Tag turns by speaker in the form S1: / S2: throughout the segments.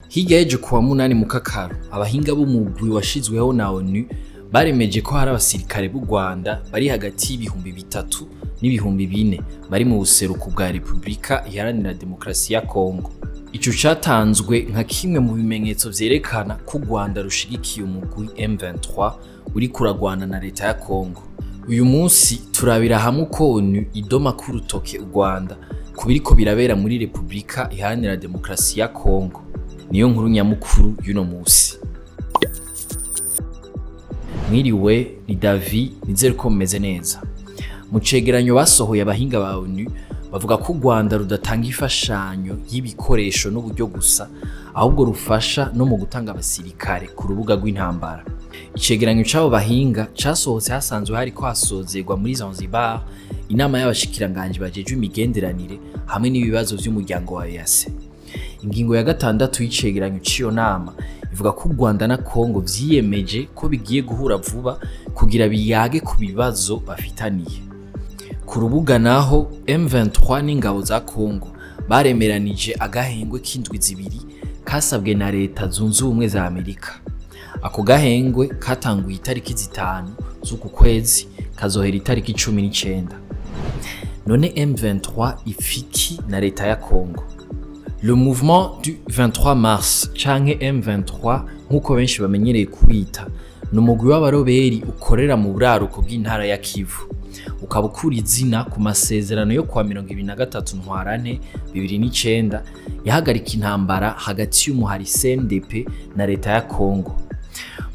S1: Hirya y'ejo kuwa 8 Mukakaro, abahinga b'umugwi washizweho na ONU baremeje ko hari abasirikare b'u Rwanda bari hagati y'3,000 n'4,000 bari mu buseruko bwa Repubulika Iharanira Demokarasi ya Kongo. Ico catanzwe nka kimwe mu bimenyetso vyerekana ko u Rwanda rushigikiye umugwi M23 uriko uragwana na leta ya Kongo. Uyu munsi turabira hamwe uko ONU idomako urutoke u Rwanda ku biriko birabera muri Repubulika Iharanira Demokarasi ya Kongo. Niyo nkuru nyamukuru y'uno musi. Mwiriwe, ni Davi, nizere ko mumeze neza. Mu cegeranyo basohoye, abahinga ba ONU bavuga ko u Rwanda rudatanga imfashanyo y'ibikoresho n'uburyo gusa, ahubwo rufasha no mu gutanga abasirikare ku rubuga rw'intambara. Icegeranyo c'abo bahinga casohotse hasanzwe hariko hasozerwa muri Zanzibar inama y'abashikiranganji bajejwe imigenderanire hamwe n'ibibazo vy'umuryango wa EAC. Ingingo ya 6 y'icegeranyo c'iyo nama ivuga ko u Rwanda na Kongo vyiyemeje ko bigiye guhura vuba kugira biyage ku bibazo bafitaniye. Ku rubuga naho, M23 n'ingabo za Kongo baremeranije agahengwe k'indwi 2 kasabwe na Leta Zunze Ubumwe za Amerika. Ako gahengwe katanguye itariki 5 z'uku kwezi, kazohera itariki 19. None M23 ifiki na leta ya Kongo? Le Mouvement du 23 mars canke M23 nk'uko benshi bamenyereye kuwita, ni umugwi w'abaroberi ukorera mu buraruko bw'intara ya Kivu, ukaba ukura izina ku masezerano yo kuwa 23 Ntwarante 2009 yahagarika intambara hagati y'umuhari CNDP na leta ya Kongo.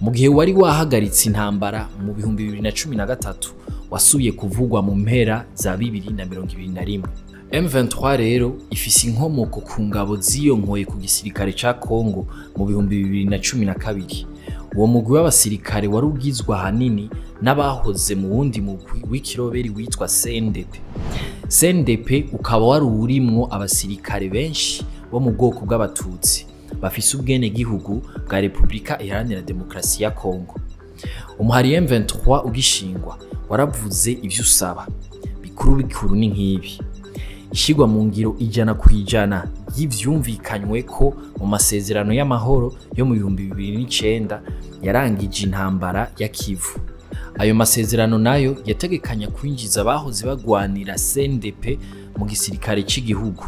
S1: Mu gihe wari wahagaritse intambara mu 2013, wasubiye kuvugwa mu mpera za 2021. M23 rero ifise inkomoko ku ngabo ziyonkoye ku gisirikare ca Kongo mu 2012. Uwo mugwi w'abasirikare wari ugizwe ahanini n'abahoze mu wundi mugwi w'ikiroberi witwa CNDP. CNDP ukaba wari urimwo abasirikare benshi bo mu bwoko bw'Abatutsi bafise ubwenegihugu bwa Repubulika Iharanira Demokarasi ya Kongo. Umuhari M23 ugishingwa waravuze ivyo usaba. Bikuru bikuru ni nk'ibi: ishirwa mu ngiro 100% y'ivyumvikanyweko mu masezerano y'amahoro yo mu 2009 yarangije intambara ya Kivu. Ayo masezerano nayo yategekanya kwinjiza abahoze bagwanira CNDP mu gisirikare c'igihugu.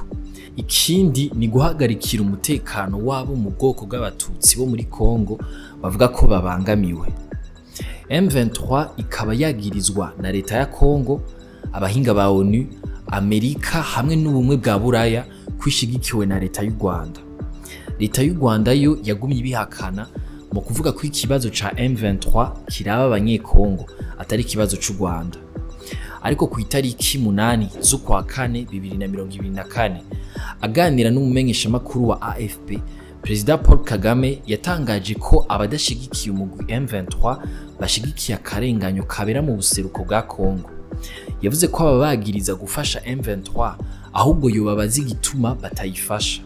S1: Ikindi ni guhagarikira umutekano w'abo mu bwoko bw'Abatutsi bo muri Kongo bavuga ko babangamiwe. M23 ikaba yagirizwa na leta ya Kongo, abahinga ba ONU, Amerika hamwe n'Ubumwe bwa Buraya kwishigikiwe na leta y'u Rwanda. Leta y'u Rwanda yo yagumye ibihakana mu kuvuga ko ikibazo ca M23 kiraba Abanyekongo, atari ikibazo c'u Rwanda. Ariko ku itariki 8 z'ukwa kane 2024, aganira n'umumenyeshamakuru wa AFP, Perezida Paul Kagame yatangaje ko abadashigikiye umugwi M23 bashigikiye akarenganyo kabera mu buseruko bwa Kongo. Yavuze ko ababagiriza gufasha M23 ahubwo yobabaza igituma batayifasha.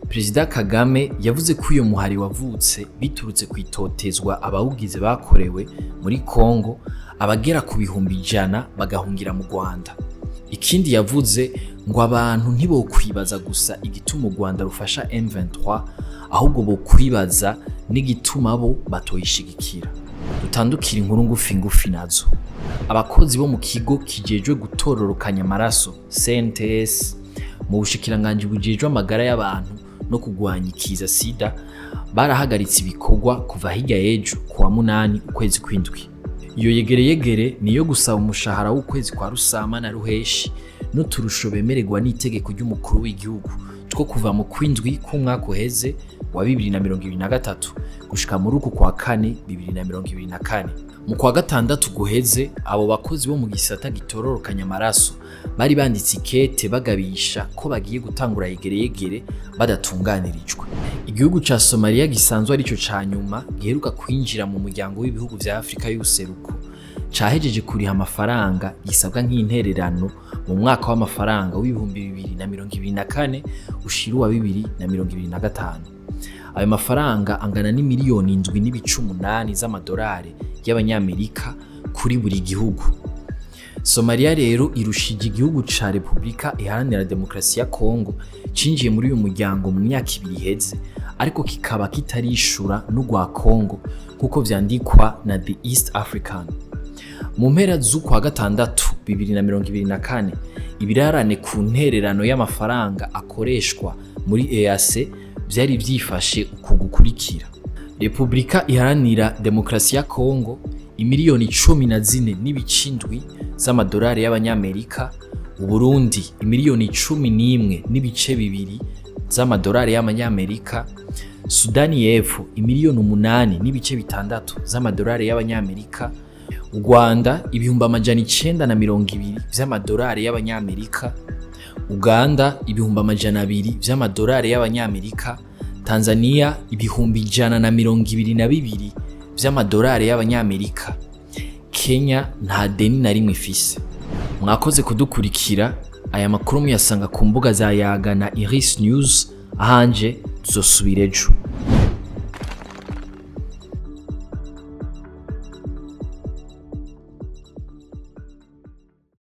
S1: Perezida Kagame yavuze ko uyo muhari wavutse biturutse ku itotezwa abawugize bakorewe muri Kongo, abagera ku 100,000 bagahungira mu Rwanda. Ikindi yavuze ngo abantu ntibokwibaza gusa igituma u Rwanda rufasha M23, ahubwo bokwibaza n'igituma bo batoyishigikira. Dutandukira inkuru ngufi ngufi nazo. Abakozi bo mu kigo kijejwe gutororokanya amaraso CNTS mu bushikiranganji bujejwe amagara y'abantu no kugwanya ikiza sida barahagaritse ibikorwa kuva hirya y'ejo kuwa 8 ukwezi kw'indwi. Iyo yegereyegere niyo gusaba umushahara w'ukwezi kwa Rusama na Ruheshi n'uturusho bemererwa n'itegeko ry'umukuru w'igihugu two kuva mu kwindwi k'umwaka uheze wa 2023 gushika muri uku kwa kane 2024. Mu kwa gatandatu guheze, abo bakozi bo mu gisata gitororokanya amaraso bari banditse ikete bagabisha ko bagiye gutangura yegereyegere badatunganirijwe. Igihugu ca Somalia gisanzwe arico ca nyuma giheruka kwinjira mu muryango w'ibihugu vya Afrika y'ubuseruko, cahejeje kuriha amafaranga gisabwa nk'intererano mu mwaka w'amafaranga w'2024 ushira uwa 2025. Ayo mafaranga angana n'imiliyoni 7.8 z'amadolari y'Abanyamerika kuri buri gihugu. Somalia rero irushije igihugu ca Repubulika Iharanira Demokarasi ya Kongo cinjiye muri uyu muryango mu myaka 2 iheze, Ariko kikaba kitarishura n'urwa Congo, nk'uko vyandikwa na The East African. Mu mpera z'ukwa gatandatu 2024, ibirarane ku ntererano y'amafaranga akoreshwa muri EAC vyari vyifashe uku gukurikira: Repubulika Iharanira Demokarasi ya Kongo, imiliyoni 14.7 z'amadolari y'abanyamerika; Uburundi, imiliyoni 11.2 z'amadolari y'amanyamerika; Sudani y'Epfo, imiliyoni 8.6 z'amadolari y'abanyamerika; U Rwanda, 920,000 vy'amadolari y'abanyamerika; Uganda, 200,000 vy'amadolari y'abanyamerika; Tanzania, 122,000 vy'amadolari y'abanyamerika. Kenya nta deni na rimwe ifise. Mwakoze kudukurikira. Aya makuru muyasanga ku mbuga za Yaga na Iris News. Ahanje tuzosubira ejo.